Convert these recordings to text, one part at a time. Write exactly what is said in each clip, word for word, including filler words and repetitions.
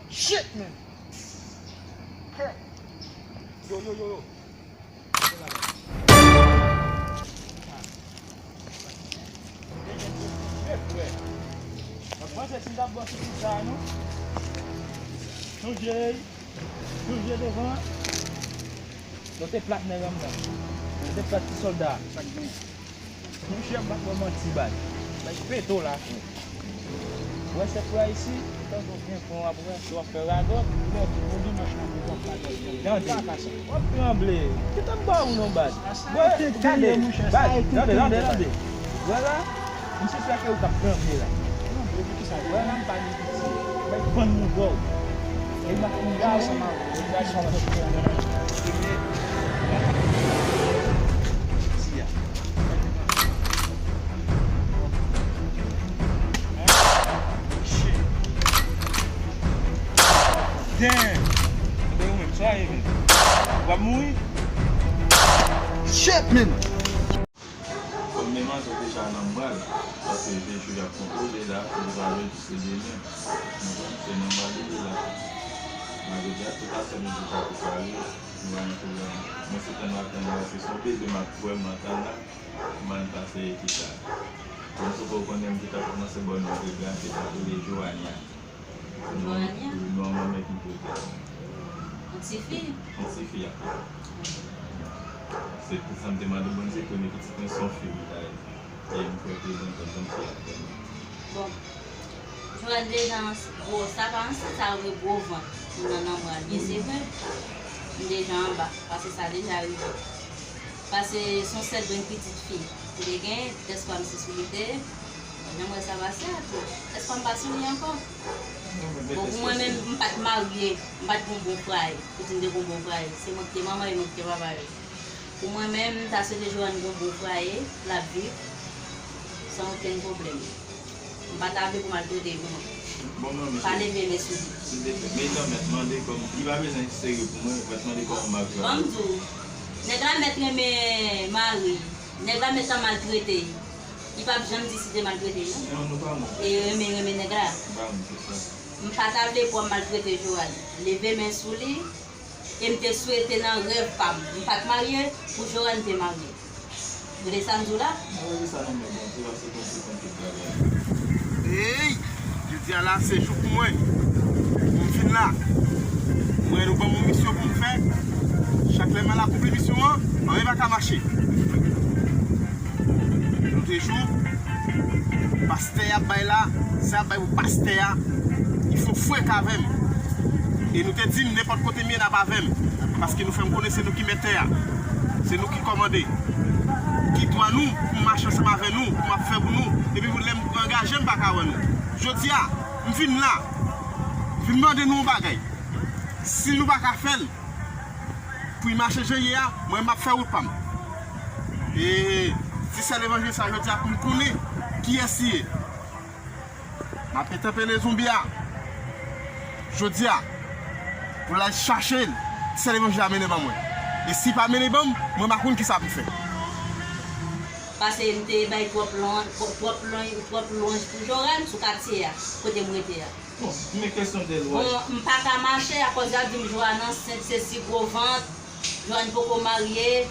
Shit, man. Yo, yo, yo, yo. Mwen panse si m t ap bò sou tout sa, non? Sonje, sonje devan. Nou te plat nèg anndan. Nou te plat ti sòlda. Monchè, m pa t wè manti, baz. Bay peto la, frè. Ou wè sèk frè isi? Tankou gen fon apre, si w ap fè radòt, lè di bon dimanch nan, w ap radòt. Tande. W ap tranble. Kite m ba ou non, baz. Wè, tande, baz, tande, tande, tande. Wè la, m sispèk se ou k ap tranble la. Tranble pou kisa? Wè la, m pa gen piti. Bay pann mouda w. E m ap fin gade. Damn! Ebyen ou menm, sa ye menm? W ap mouri? Shit, man! Kòm menm an, se deja nan mwa l, paske jodi a y ap kontwole la, se deja jodi, se demen. Ou konprann? Se nan mwa l li ye la. Malgre tout afè nou deja prepare, nou pa gen pwoblèm. Mwen se tann w ap tann la, se son bebe m ap kwè m ap tann la, m ann pase ekip la. Bon, sou pou w konnen m gentan kòmanse ba w non de gran, se tankou de Joania. Joania? Non, non, men ki kote. Yon ti fi? Yon ti fi, ap. Se pou sa m te mande Bondye, premye pitit mwen se yon fi, m ta ye. E m fè prezan kòm yon fi, ap. Bon. Joel deja ans-, gwo, sa pa ansent, sa yo rele gwo vant. Nan, nan mwa l ye, se vre. M deja anba, paske sa deja rive. Paske se yon sèl grenn pitit fi. M te gen, èske m se sou li te ye? Jan m wè sa pase a tou. Èske m pa sou li ankò? Bon, pou mwen menm, m pa t marye, m pa t gon bon fraye. Pou di m te gon bon fraye. Se mwen ki te manman yo, mwen ki te papa yo. Pou mwen menm, m ta swete Joanne gon bon fraye, l ap viv, san okenn pwoblèm. M pa ta vle pou maltrete l pou mwen. Bon, mwen, pa leve men sou li. Silvouplè, men nan mèt mande kòm, li pa bezwen serye pou mwen, mèt mande kòman m ap viv. Ban m di w, nèg la mèt renmen mari l, nèg la mèt ap maltrete l. Li p ap janm di si te maltrete l, non. Non, nou pa moun. E renmen, renmen nèg la. Nou pa moun, se sa. M pa ta vle pou w ap maltrete Joanne. Leve men sou li. E m te swete nan rèv pa m, m pa t marye, pou Joanne te marye. Ou tande sa m di w la? Mwen wè sa nan men Bondye, paske Bondye konn tout bagay. Ey! Jodi a la, se jou pou mwen. Pou m vin la. Mwen, nou ban m yon misyon pou m fè. Chak lè m al akonpli misyon an, anyen pa ka mache. Lòt jou, pastè y ap bay la, sa y ap bay pou pastè a, li fè frenk avè m. E nou te di m, nenpòt kote m ye, n ap avè m. Paske nou fè m konnen se nou ki mèt tè a. Se nou ki kòmande. Ki dwa nou pou m mache ansanm avè nou, pou m ap fè pou nou. Epi pou lè m angaje, m pa ka wè nou. Jodi a, m vin la, vin mande nou yon bagay. Si nou pa ka fè l, pou l mache jan l ye a, mwen m ap fè wout pa m. E di sè levanjil sa jodi a pou m konnen kiyès li ye. M ap entèpele zonbi a jodi a pou l al chache l, di sè levanjil la mennen ban mwen. E si l pa mennen ban m, mwen m pa konn kisa pou m fè. Paske m te bay twòp lwanj, twòp lwanj, twòp lwanj pou Joran sou katye a, kote m rete a. Bon, men kesyon de lwanj. Bon, m pa ka mache akoz y ap di m Joanne ansent, sesi, gwo vant. Joanne poko marye.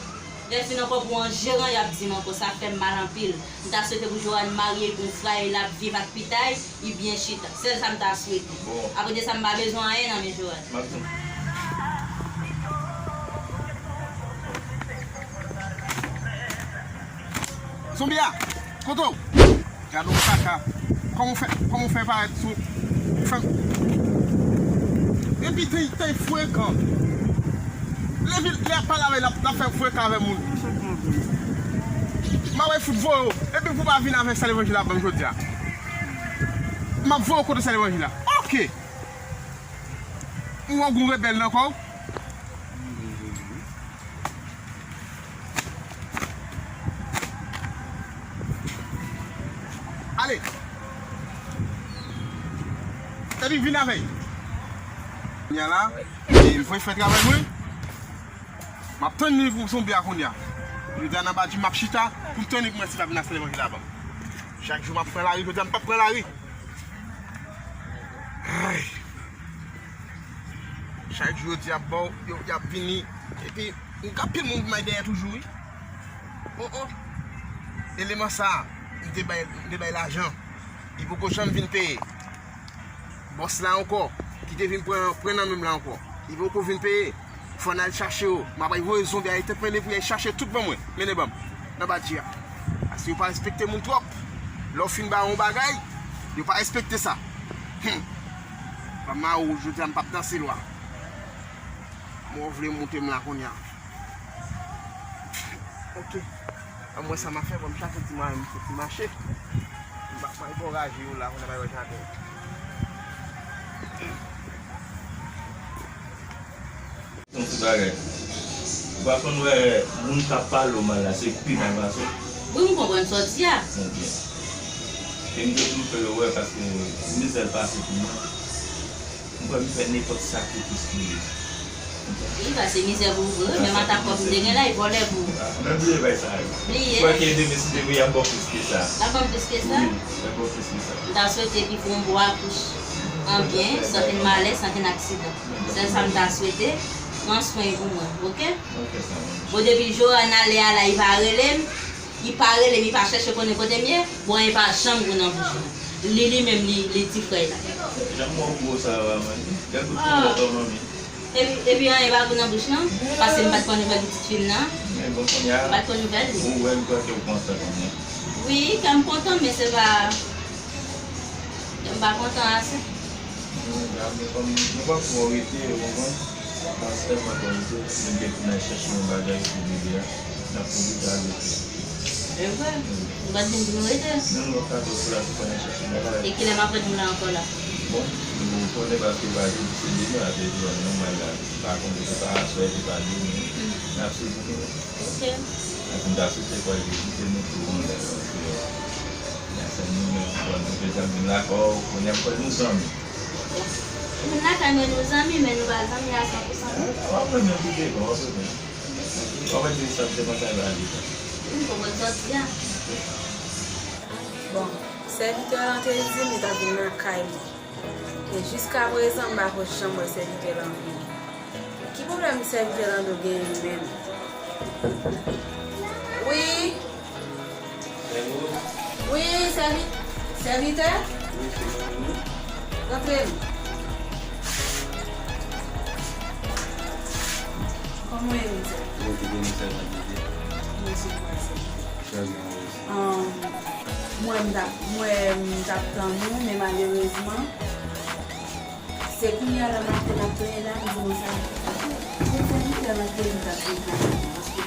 Lè fin ankò pou yon jeran y ap di m ankò, sa fè m mal anpil. M ta swete pou Joanne marye, gon fraye, l ap viv ak pitay, li byen chita. Sèl sa m ta swete. Bon. Apre de sa, m pa bezwen anyen nan men Joanne. M ap tann. Zonbi a, kote w? Gade yon kaka. Kòman w fè, kòman w fè parèt sou, fè m. Epi te, te frekan. Lè vin, lè ap pale avè l, l ap, l ap fè frekan avè moun. M ap fout voye w. Epi pou w pa vin avèk sè levanjil la ban m jodi a. M ap voye w kote sè levanjil la. Oke. M wè w gon rebèl nan kò w. Ale. Epi vin avè l. Kounye a la, e m voye fè travay mwen. M ap tann li pou zonbi a kounye a. Jodi a nan badji m ap chita pou m tann li pou m wè si l ap vin ak sè levanjil la ban m. Chak jou m ap pran lari, jodi a m p ap pran lari. Ay. Chak jou yo di y ap ba w, yo, y ap vini. Epi, m gen anpil moun pou m bay dèyè toujou, wi. Oh, oh. Eleman sa a, m te bay, m te bay lajan. Li poko janm vin peye. Bòs la ankò, ki te vin pran, pran nan men m la ankò. Li poko vin peye. Fò n al chache yo. M ap voye zonbi a, li te pran depi y al chache tout ban mwen. Mennen ban m. Nan badji a. Paske yo pa respekte moun twòp. Lè w fin ba yo yon bagay, yo pa respekte sa. Hmm. Ban m a ou, jodi a m p ap danse lwa. Mwen w vle moute m la kounye a. Ok. An mwen sa m a fè, bon, m chache ti mwayen, m fè ti mache. M pa pral ankouraje yo la, pou n ap al wè jaden. Yon ti bagay. Ou pa konn wè moun k ap pale w mal la, se pi mal pase w. Wi, m konprann sa w di a. Bon, byen. E m te vin fè yo wè, paske mizè l pase pou mwen. M kwè m fè nenpòt sakrifis pou li. Wi, pase mizè pou ou vre, menm atak kòb m te gen la, e vòlè pou ou. Ah, men bliye bay sa yo. Bliye. M kwè ke demen si te vre, y ap ba w plis ke sa. Y ap ban m plis ke sa? Wi, y ap ba w plis ke sa. M ta swete ke w fè yon bon akouch an byen, san kenn malè, san kenn aksidan. Sèl sa m ta swete, pran swen pou mwen, oke? Bon, depi Johann ale a la, li pa rele m, li pa rele m, li pa chèche konnen kote m ye, bon, li pa janm gou nan bouch mwen. Li, li menm, li, li ti frè la. Jan m wè w gwo sa a, manmi. Gad bout konpòtman w, manmi. Epi, epi anyen pa gou nan bouch non, paske m pa t konn nouvèl pitit fi m nan. Men bon, kounye a, m pa t konn nouvèl li. Ou wè m kwè ke w kontan kounye a. Wi, kè m kontan, men se pa, kè m pa kontan ase. Bon, gade, men kòm nou pa twò rete, ou konprann? Paske m pa twò rete, nou gen pou n al chèche yon bagay pou bebe a. N ap pwofite al rete. E vre? Nou pa t vin pou nou rete. Non, nou pa t vin pou la, se pou n al chèche bagay. E kilè m ap wè nou la ankò la? Bon, nou konnen paske pa di se demen, apre di w nan mwen la. Pa konn se pa aswè, se pa demen. N ap sezi nou. Ok. Ak m ta swete kwè ke kite nou pou yon lè, paske nan sèn nou menm, bon, nou te janm vin lakay w, kounye a m kwè nou zanmi. Vin lakay mwen nou zanmi, men nou pa zanmi a san pou san non. W ap renmen kite, w ap renmen. W ap di sa m te panse a ba li sa. M konprann sa w di a. Bon, sèvitè lan te di m li t ap vin nan kay li. E jiskaprezan, m pa ko janm wè sèvitè lan vini. Ki pwoblèm sèvitè lan dwe genyen li menm? Wi. Wi, sèvi-, sèvitè? Rantre non. Kòman w ye, mizè? Mwen byen, mizè, mwen byen. Mèsi pou pase. Trè byen, wi. Ahn, mwen, m t ap, mwen, m t ap tann ou, men malerezman, se kounye a la maten m ap plenyen la, m di konsa, se sèvitè lan te di m t ap vin lakay mwen, paske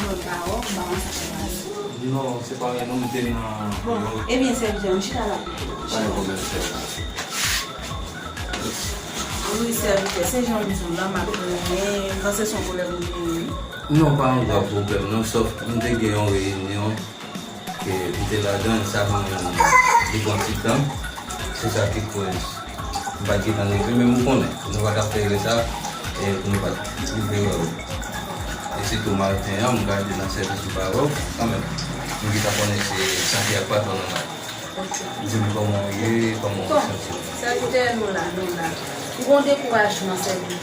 mwen pa wè w, m pa konn sa k ap pase. Non, se pa anyen non, m te nan... Bon, ebyen, sèvitè, m chita la pou ou. Pa gen pwoblèm, sè. Wi, sèvitè, se jan m di w la, m ap plenyen, panse se yon pwoblèm ou genyen, wi. Non, pa yon grav pwoblèm non, sòf m te gen yon reyinyon ke m te ladan l, sa vin yon, li pran ti tan. Se sa ki koz m pa t gentan rive, men m konnen nou pa t ap fè erè sa, e pou nou pa t rive wè w. E sitou maten an, m gade nan sèvis ou pa wè w, kanmenm. M gentan konnen se santi ak patwon nou la. Di m kòman w ye, kòman w santi w. Sèvitè, nou la, nou la. M gon dekourajman, sèvitè.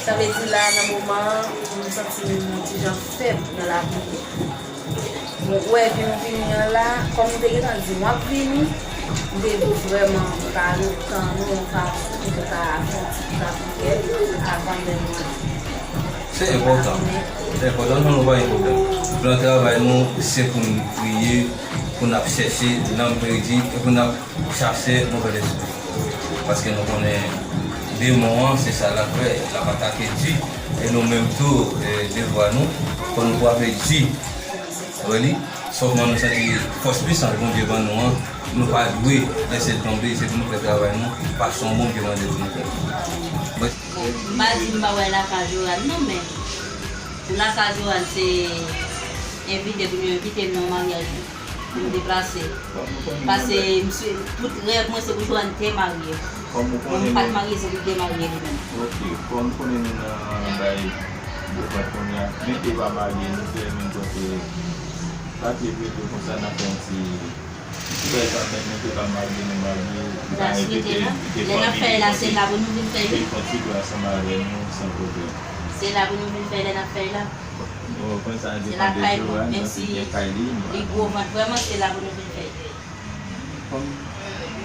Sa vle di la, nan moman an, m santi m yon ti jan fèb nan lapriyè. Bon, ou wè, epi m vini an la, kòm m te gentan di w ap vini, m te vrèman pa ret tann ou, m pa, m te ka fè yon ti lapriyè avan menm mwen. Se enpòtan. Se enpòtan, non, nou pa gen pwoblèm. Plan travay nou, se pou n priye, pou n ap chèche nan predi, e pou n ap chase move lespri. Paske nou konnen demon an, se sa l ap fè, l ap atake Di. E nou menm tou, e, devwa nou, fò nou kwape Di. Wè li, sòlman nou santi fòs pwisans Bondye ban nou an, nou pa dwe lese l tonbe, se pou nou fè travay nou, paske se yon bon Dye mande pou nou fè. Mwen, m pa di m pa wè lakay Johan non, men pou lakay Johan se envite pou nou envite m nan yon maryaj pou m deplase. Paske misye, tout rèv mwen se pou Johan te marye. Bon, m pa t marye, se pou l te marye li menm. Ok, kòm nou konnen nou nan bay depat kounye a, men e pa marye, nou fè menm jan ke papye plito konsa n ap fè yon ti Bèl sa fèt, nou te ka marye, nou marye, nou ka envite, envite fanmi, li kontinye, li kontinye ansanm avè nou san pwoblèm. Se la pou nou vin fè lè n ap fè l la. Bon, konn sa depann de Joanne, paske gen kay li, li gwo vant vrèman, se la pou nou vin fè l. Kòm,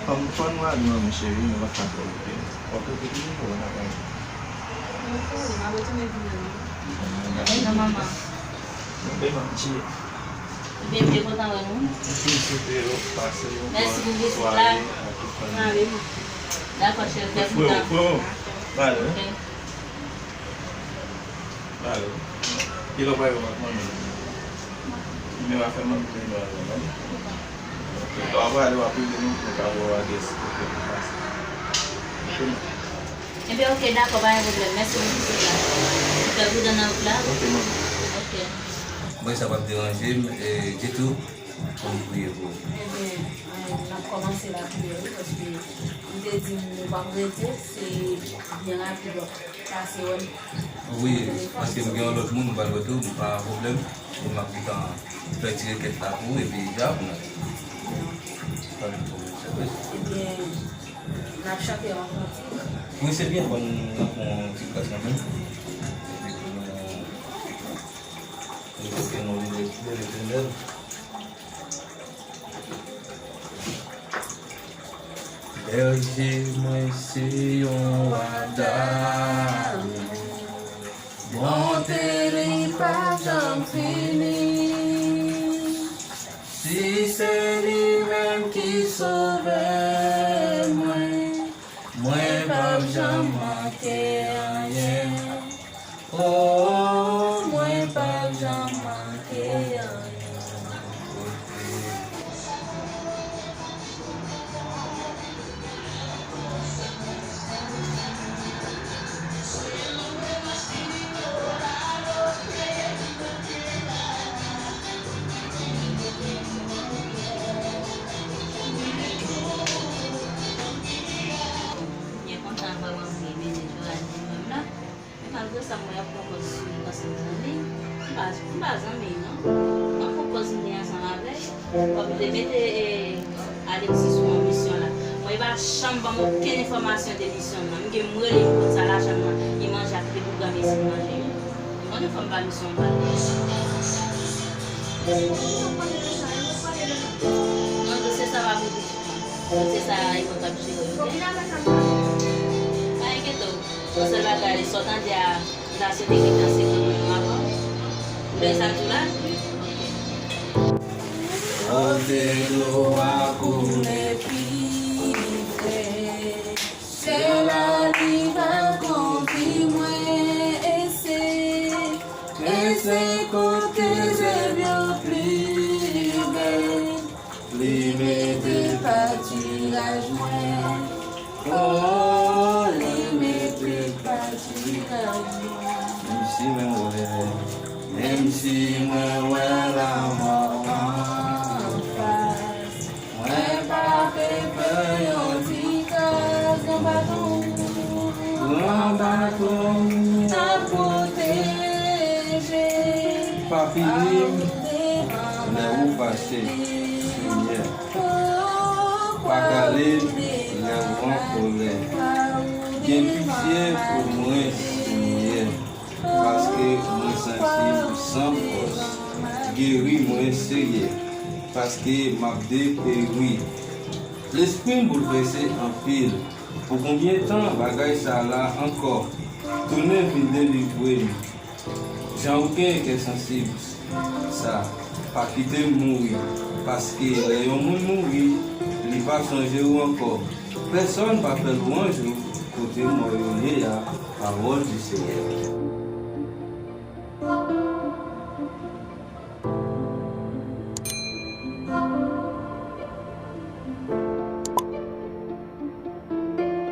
kòm fò nou al, non, cheri, nou pa ka fè okenn. W ap rete toujou fò w nan kay. Mwen pale, m ap retounen vin nan. Nan manman. Mwen te manti. Ebyen, m te kontan wè nou. M te swete yo pase yon bòn sware ak tout fanmi. Mèsi pou vizit la. Dakò, cheri, m te kontan. Freo, freo, pale. Ok. Alo. Kilè w pral wè ak manmi? Nimewo a fè manmi nimewo a non. Ok. Lè w ap prale, w ap rele nou pou nou ka ba w adrès kote pou pase. Ok. Ebyen, ok, dakò, pa gen pwoblèm. Mèsi pou vizit la. Fè pridan nan wout la. Ok, manmi. Ok. Mwen, sa p ap deranje m, e, ditou. Pou m priye pou ou. Ebyen, e, n ap kòmanse lapriyè, wi, paske m te di nou p ap rete, se byen rapid w ap pase wè m. Wi, paske m gen yon lòt moun, m pral wè tou, m pa pwoblèm. Pou m ap gentan fè ti rekèt la pou ou, epi ja, pou nou. Pa gen pwoblèm, se vre. Ebyen, n ap chante yon kantik. Wi, se byen, bon, n ap fè yon ti kras kanmenm. Epi pou nou, nou pote non li de Letènèl. Bèje mwen se yon wa damou, bonte li pa janm fini. Si se li menm ki sovè mwen, mwen p ap janm manke anyen. O, mwen p ap janm manke anyen. Byen kontan vrèman vle mete Jorane menm la. Men malgre sa, mwen ap pran pòz sou li paske m zanmi. M pa, m pa zanmi non. M ap pran pòz m gen ansanm avè l. W ap vle mete, e, Alexis sou yon misyon la. Mwen, li pa janm ban m okenn enfòmasyon de misyon nan. M gen m rele m konn sa lajan nan, li manje ak li pwogram isit manje wi. Ou konnen fò m ba misyon anba l. Non, dosye sa pa pou Dosye sa a, yo t ap jere, oke? Pa enkyete w. Yon sèl bagay, sa w tande a, m ta swete ki te an sekre pou nou avan. Ou lè sa m di w la? Kote dlo a koule pi fre, se la li va kondi mwen, e se, e se kote zèb yo pli bèl. Li mete patiraj mwen, o, li mete patiraj mwen. Menm si mwen wè, menm si mwen wè lanmò anfas, mwen p ap pè yon ti kras, gran patwon, gran patwon, t ap pwoteje. Pa pini m lè ou fache, Senyè. Pa kale m lè ou an kòlè. Gen pitye pou mwen, Senyè, paske mwen santi m san fòs. Geri mwen, Senyè, paske m ap deperi. Lespri m boulvèse anpil. Pou konbyen tan bagay sa la ankò? Tounen vin delivre m. Jan ou gen kè sansib sa, pa kite m mouri, paske lè yon moun mouri, li pa sonje ou ankò. Pèsonn pa fè lwanj ou kote mò yo ye a, pawòl di Senyè.